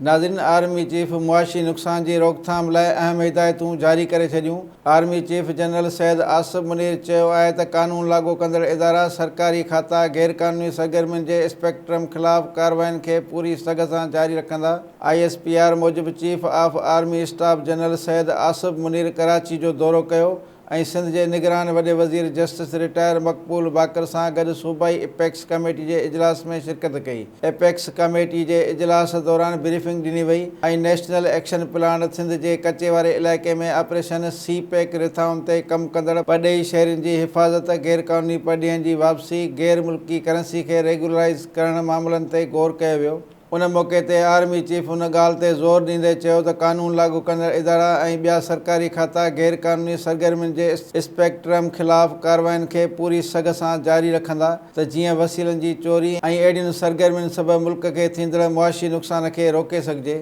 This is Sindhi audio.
ناظرين آرمي چيف معاشي نقصان جي روڪٿام لاء اهم هدايتون جاري ڪري ڇڏيون. Army chief general Syed Asim Munir چيو آهي ته قانون لاڳو ڪندڙ ادارا، سرڪاري کاتا غيرقانوني سرگرمين جي اسپيڪٽرم خلاف ڪاررواين کي پوري سگهه سان جاري رکندا. I S P R موجب chief of army staff general Syed Asim Munir Karachi جو دورو ڪيو ۽ سنڌ جي نگران وڏي وزير جسٽس رٽائر مقبول باقر سان گڏ صوبائي اپيڪس ڪميٽي جي اجلاس ۾ شرڪت ڪئي. اپيڪس ڪميٽي جي اجلاس دوران بريفنگ ڏني وئي ۽ نيشنل ايڪشن پلان سنڌ جي ڪچي واري علائقي ۾ آپريشن سي پيڪ رٿائن تي ڪم ڪندڙ پرڏيهي شهرين جي حفاظت، غيرقانوني پرڏيهين جي واپسي، غير ملڪي ڪرنسي کي ريگيولرائيز ڪرڻ معاملن تي غور ڪيو ويو. ان موقعي تي آرمي چيف ان ڳالهه تي زور ڏيندي چيو ته قانون لاڳو ڪندڙ ادارا ۽ ٻيا سرڪاري کاتا غير قانوني سرگرمين جي اسپيڪٽرم خلاف ڪاررواين کي پوري سگهه سان جاري رکندا ته جيئن وسيلن جي چوري ۽ اهڙين سرگرمين سبب ملڪ کي ٿيندڙ معاشي نقصان کي روڪي سگهجي.